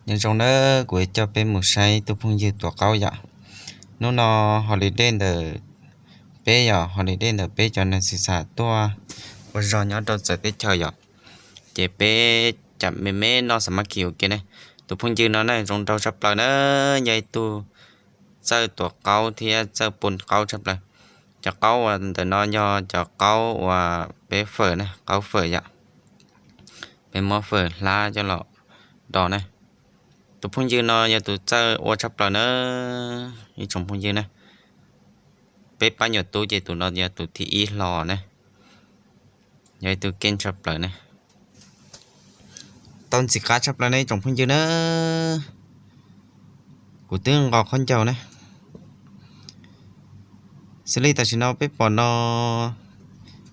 Nyob zoo nawb, kuv coj peb mus saib tus phooj ywg tuav qaub yom. Hnub no holiday ntawm peb yom, holiday ntawm peb cov neeg xwm xam tuaj ua zog nyob rau txawv teb chaws yom. Ces peb cov me me noj xav mab kis ua ke ne. Tus phooj ywg no ne zoo nraug tshaj plaws na, yog ib tug txawj tuav qaub thiab txawj pun qaub tshaj plaws. Cov qaub uas ntawm no yog cov qaub uas peb fawm ne, qaub fawm yom. Peb muab fawm hlab coj los do ne. Tus phooj ywg no yog tus txawj ua tshaj plaws na, ib tsoom phooj ywg na. Peb pab nyuam tub ces tus no yog tus thib ib hlo ne, yog ib tug keej tshaj plaws ne. Tau ntxim qab tshaj plaws ne ib tsoom phooj ywg na. Kuv twb nqos khaub ncaws ne. Xws li tam sim no peb pom no,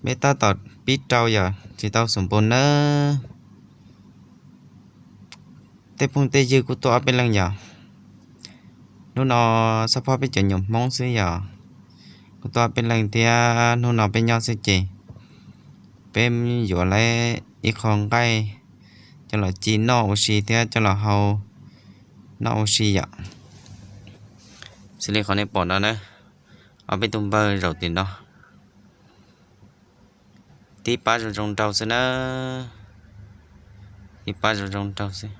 peb tab tom pib rau yom, tsis tau xum npus nawb. Tej phooj tej ywg kuj tuaj ob peb leeg yom. Hnub no xab phob peb cov nyuam Hmoob xwb yom, kuj tuaj ob peb leeg thiab. Hnub no peb nyob xwb ces peb yuav lawv ib qho nqaij coj los ci noj ua si thiab coj los hau noj ua si yom. Xws li qhov nej pom no na, ob peb tug npawg zaum tim no. Tib pab zoo zoo nraug xwb na, tib pab zoo zoo nraug xwb.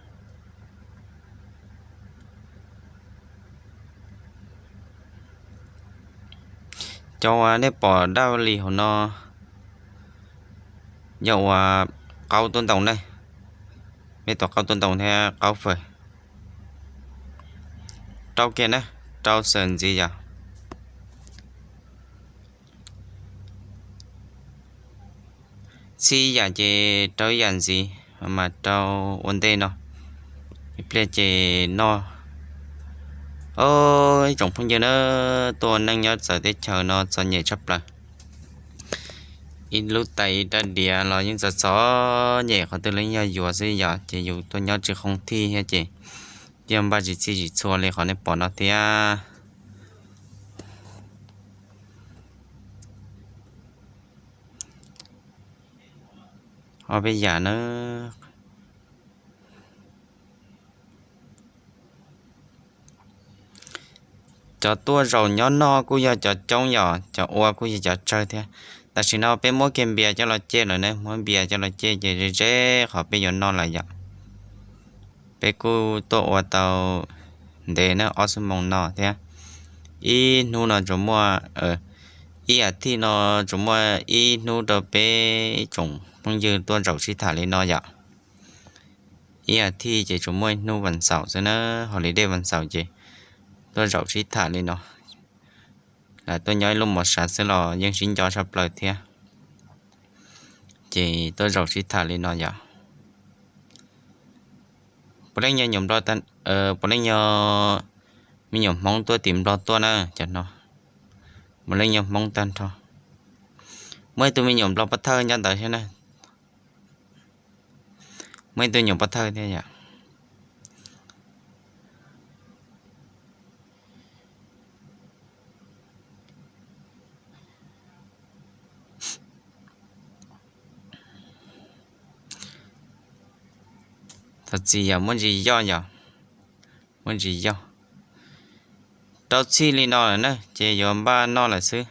Cov uas nej pom daj li hauv no yog uas qaub tuaj ntoos ne, nej tuav qaub tuaj ntoos thiab qaub fawm. Rau kiag na, rau xawm ntxiv yom. Txhij yam ces rau ib yam ntxiv, mas rau ua ntej no, ib pliag ces noj. Ib tsoom phooj ywg na, tuaj ua neej nyob txawv teb chaws no txom nyem tshaj plaws. Ib lub tais ib rab diav los yeej txom txom nyem, qhov twg los yeej yog yuav xwb yom, ces yus tuaj nyob tsis khoo thij thiab ces yeej npaj tsis txhij tsis txhua li qhov nej pom no thiab. Ob peb yam na. Cov tuaj zaum nyob noj kuj yog cov coob yom, cov ua kuj yog cov tsawg thiab. Tam sim no peb muab kiag npias coj los cej lawm ne, muab npias coj los cej ces ze ze qhov peb yuav noj lawm yom. Peb kuj tuaj ua tau ntev na, ob xuab moos no thiab. Ib hnub no tsuas muaj, ib as thiv no tsuas muaj ib hnub rau peb ib tsoom phooj ywg tuaj zaum sib tham li no yom. Ib as thiv ces tsuas muaj ib hnub vas xaum xwb na, holiday vas xaum ces tuaj zaum sib tham li no. Lam tuaj nyob ib lub mos sav xwb los yeej sib nco tshaj plaws thiab, ces tuaj zaum sib tham li no yom. Puav leej yog nyuam Nplog, puav leej yog me nyuam Hmoob tuaj tim Nplog tuaj na cov no. Puav leej yog Hmoob tag nrho. Muaj ib tug me nyuam Nplog pov thawj nyob ntawd thiab na. Muaj ib tug nyuam pov thawj thiab yom. Thov txim yom, muaj ntsis yoj yom, muaj ntsis yoj. Rau txhij li no lawm na ces yuav npaj noj lawm xwb.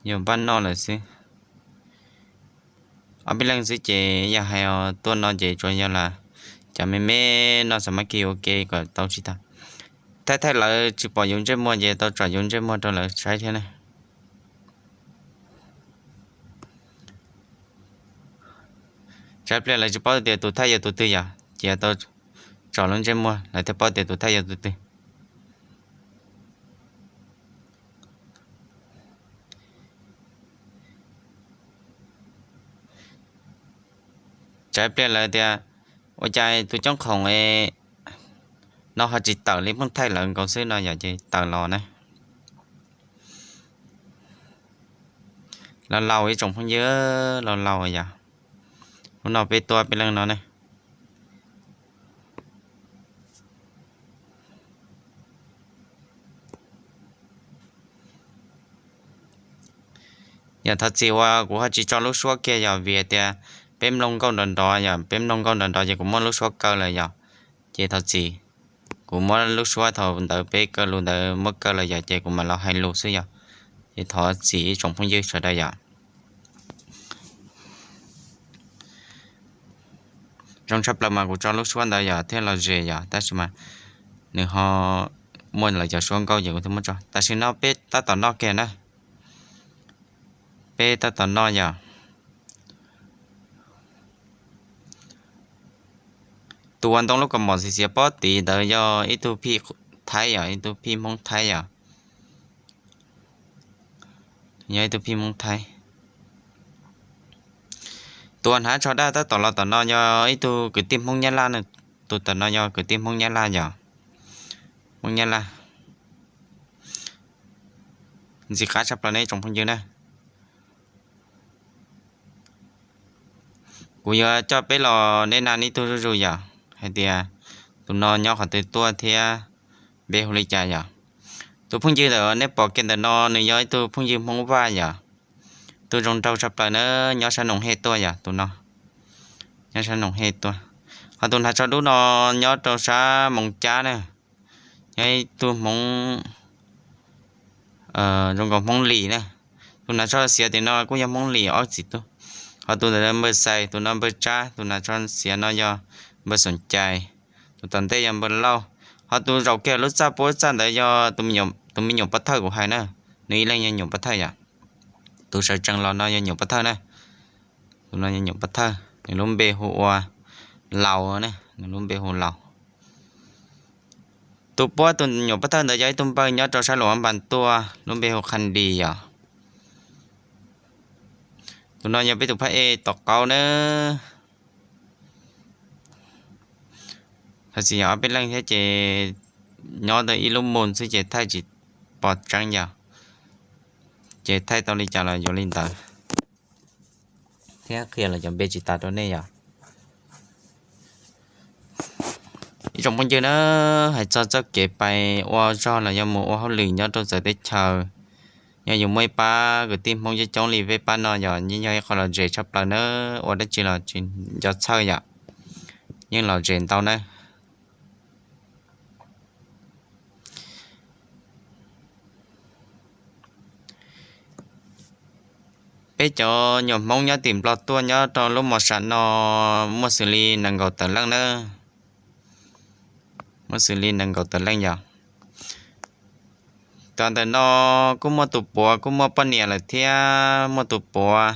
Yuav npaj noj lawm xwb. Ob peb leeg xwb ces yog hais os, tuaj no ces tsuas yog lam cov me me noj xav mab kis ua ke kom tau sib tham. Thaij thaij lawv tsis pom yus ntsej muag ces tau tsom yus ntsej muag rau lawv saib thiab na. Tsam pliag lawv tsis paub tias tus thaij yog tus twg yom, ces tau tsom lub ntsej muag lawv thiaj paub tias tus thaij yog tus twg. Tsam pliag lawv tias ua cas tus coob khoom no ho tsis tawm li, pheej thaij lawv nkaus xwb no yom, ces tawm los na. Laus laus ib tsoom phooj ywg, laus laus yom. Hnub no peb tuaj peb leeg no ne. Yog thov txim uas kuv ho tsis tso lub suab kiag yog vim tias peb mloog nkauj nrov nrov yom, peb mloog nkauj nrov nrov ces kuv muab lub suab kaw lawm yom. Ces thov txim, kuv muab lub suab thaum ntawd peb kaw lus ntawd muab kaw los yom, ces kuv mam los hais lus xwb yom. Ces thov txim ib tsoom phooj ywg sawv daws yom. Zoo tshaj plaws mas kuv tso lub suab ntawd yom thiaj los zem yom, tab sis mas nws ho muaj lawv cov suab nkauj ces kuv thiaj muab tso. Tam sim no peb tab tom noj kiag na, peb tab tom noj yom. Tus ua ntoo lub kaus mom xiav xiav pob tid ntawd yog ib tug phij Thaib yom, ib tug phij Hmoob Thaib yom. Yog ib tug phij Hmoob Thaib. Tus uas hnav tsho daj tab tom los tom no yog ib tug kwv tij Hmoob Nyab Laj, tus tom no yog kwv tij Hmoob Nyab Laj yom. Hmoob Nyab Laj. Ntxim qab tshaj plaws nej tsoom phooj ywg na. Kuv yuav coj peb los neb na ib tug zuj zus yom, hais tias tus no nyob qhov twg tuaj thiab npe hu li cas yom. Tus phooj ywg ntawm nej pom kiag ntawm no nws yog ib tug phooj ywg Hmoob Vaj yom. Tus zoo nraug tshaj plaws na, nyob sab Noom Hej tuaj yom, tus no nyob sab Noom Hej tuaj. Ho tus hnav tsho dub no nyob rau sab Moos Cab na, nyob ib tug Hmoob zoo nkaus Hmoob Lis na. Tus hnav tsho xiav tim no kuj yog Hmoob Lis ob txiv tub. Ho tus ntawd npawg Xais, tus no npawg Tsab, tus hnav tsho xiav no yog npawg Xoom Cais. Tus tom ntej yog npawg Lauj. Ho tus zaum kiag lub txaj puab txaj ntawd yog tus me nyuam pov thawj kuv hais na. Nws ib leeg yog nyuam pov thawj yom. Tus sawv tsees los no yog nyuam pov thawj na. Tus no yog nyuam pov thawj, nws lub npe hu ua Laus na, nws lub npe hu Laus. Tus puab tus nyuam pov thawj ntawd yog ib tug npawg nyob rau sab Luam Npas tuaj, lub npe hu Qha Dis yom. Tus no yog peb tus phab ej tom qauv na. Thov txim yog ob peb leeg thiab ces nyob tau ib lub mus xwb ces thaij tsis pom tseeb yom. Ces thaij tau li cas los yuav li ntawd thiab qhia los cov npe tsis tas rau nej yom. Ib tsoom phooj ywg na, hais txog txoj kev pais ua zog los yog mus ua hauj lwm nyob rau txawv teb chaws, yog yus muaj ib pab kwv tij Hmoob coob coob li peb pab no yog yeej yog ib qho lom zem tshaj plaws na. Ua dab tsi los tsis nco txhawj yom, yeej lom zem ntau na. Peb cov nyuam Hmoob nyob tim Nplog tuaj nyob rau lub mos sam no muaj xws li nees nkaum tawm leej na. Muaj xws li nees nkaum tawm leej yom. Cov ntawm no kuj muaj tus puav kuj muaj poj niam lawm thiab muaj tus puav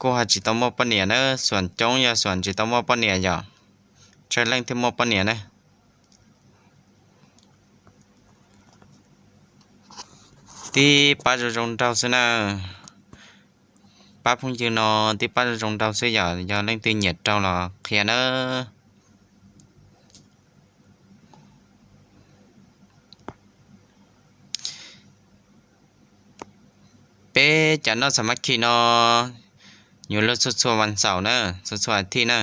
kuj ho tsis tau muaj poj niam na. Xuam coob yog xuam tsis tau muaj poj niam yom, tsawg leej thiaj muaj poj niam na. Tib pab zoo zoo nraug xwb na. Pab phooj ywg no tib pab zoo zoo nraug xwb yom, yog leej twg nyiam raug los qhia nawb. Peb cov noj xas mab khi no yuav luag txhua txhua vas xaum na, txhua txhua as thiv na.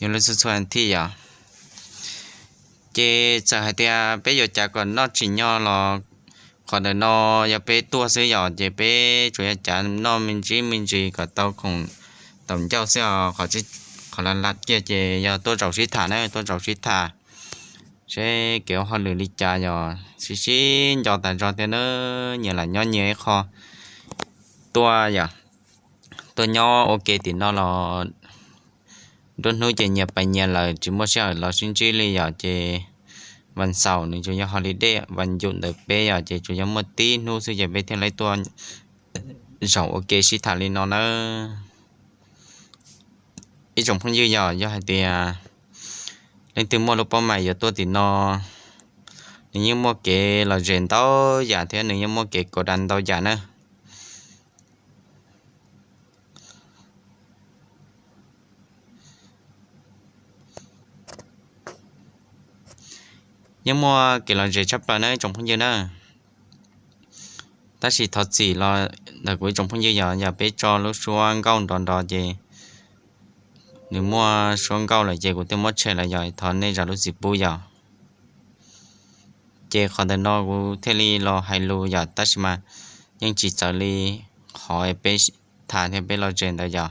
Yuav luag txhua txhua as thiv yom. Ces txawm hais tias peb yuav cav kom noj tsim nyog los qhov ntawm no yog peb tuaj xwb yom, ces peb tsuas yog cav noj me ntsis me ntsis kom tau khoom taum ncauj xwb os. Qhov lam lam kiag ces yog tuaj zaum sib tham na, tuaj zaum sib tham seb kev ua hauj lwm li cas yom, sib sib nco tas zog thiab na. Nyias lam nyob nyias ib qho, tuaj yom, tuaj nyob ua ke tim no los nruab hnub ces nyias pais nyias lawm tsis muaj sij hawm los sib ntsib li yom. Ces vas xaum nws tsuas yog holiday, vas yuj ntawm peb yom, ces tsuas yog muaj tib hnub xwb ces peb thiaj li tuaj zaum ua ke sib tham li no nawb. Ib tsoom phooj ywg yom, yog hais tias leej twg muaj lub pob mais yuav tuaj tim no, nws yeej muaj kev lom zem ntau yam thiab nws yeej muaj kev kaum das ntau yam na. Yeej muaj kev lom zem tshaj plaws na ib tsoom phooj ywg na. Tab sis thov txim los ntawm kuv ib tsoom phooj ywg yom, yog peb tso lub suab nkauj nrov nrov ces nws muaj suab nkauj lawm ces kuv thiaj muab tshem los yog thov nej zam lub txim pub yom. Ces qhov ntawm no kuv thiaj li los hais lus yom, tab sis mas yeej tsis txawv li qhov peb tham thiab peb lom zem ntawd yom.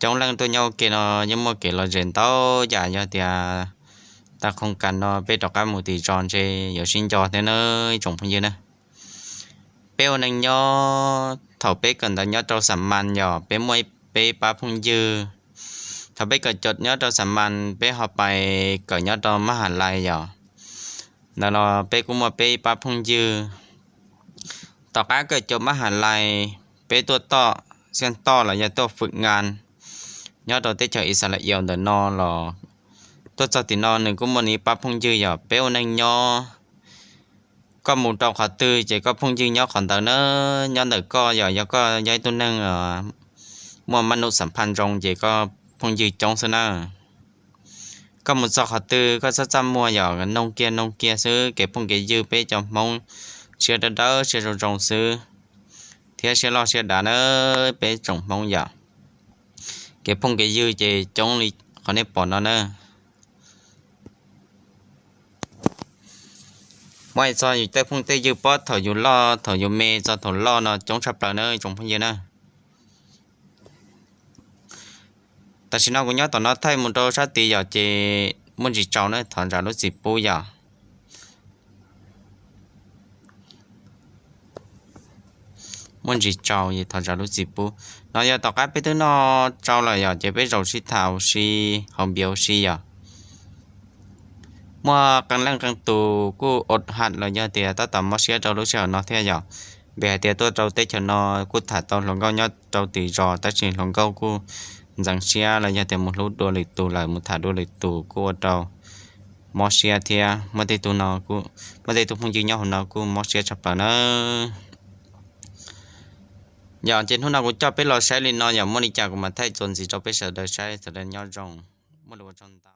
coob leej tuaj nyob ua ke no yeej muaj kev lom zem ntau yam, yog tias tag khoom kas no peb rov qab mus tim zos ntshe yuav sib nco thiab na ib tsoom phooj ywg na. Peb ua neej nyob thaum peb kawm ntawv nyob rau Xam Mas yom, peb muaj peb pab phooj ywg. Thaum peb kawm cov nyob rau Xam Mas peb ho pais kawm nyob rau Mab Has Lais yom. Ntawd los peb kuj muaj peb ib pab phooj ywg. Tom qab kawm cov Mab Has Lais peb tuaj toj xiaj toj los yog tuaj fwm ngas nyob rau teb chaws Ixalayees ntawm no los tuaj txog tim no nws kuj muaj nws ib pab phooj ywg yom. Peb ua neej nyob, koj mus rau qhov twg ces koj phooj ywg nyob qhov ntawd na, nyob ntawm koj yom. Yog koj yog ib tug neeg muaj maj num xam phaj zoo ces koj phooj ywg coob xwb na. Koj mus txog qhov twg koj txhob txaj muag yom, noog kiag noog kiag xwb. Kev phooj kev ywg peb cov Hmoob siab dawb dawb siab zoo zoo xwb, thiab siab loj siab dav na peb tsoom Hmoob yom. Kev phooj kev ywg ces coob li qhov nej pom no na. Muaj txog yus tej phooj tej ywg pob thaum yus loj thaum yus me txog thaum loj no coob tshaj plaws na tsoom phooj ywg na. Tam sim no kuv nyob tom no thaij mus rau sab tid yom, ces muaj ntsis tsaus na, thov zam lub txim pub yom. Muaj ntsis tsaus es thov zam lub txim pub. No yog tom qab peb twb noj tsau lawm yom, ces peb zaum sib tham ua si, haus npias ua si yom. Muaj qee leej qee tus kuj ua ham los yog tias tab tom mob siab rau lub sij hawm no thiab yom. Vim hais tias tuaj rau teb chaws no kuj tham tau hluas nkauj nyob rau tim zos, tab sis hluas nkauj kuj ntxeev siab los yog tias mus hlub dua lwm tus lawm, mus tham dua lwm tus kuj ua rau mob siab thiab. Muaj tej tug no, muaj tej tug phooj ywg nyob hauv no kuj mob siab tshaj plaws na. Yog ces hnub no kuv coj peb los saib li no yom, muaj li cas kuv mam thaij txuas ntxiv rau peb sawv daws saib, sawv daws nyob zoo, muaj lus ua tsaug ntau.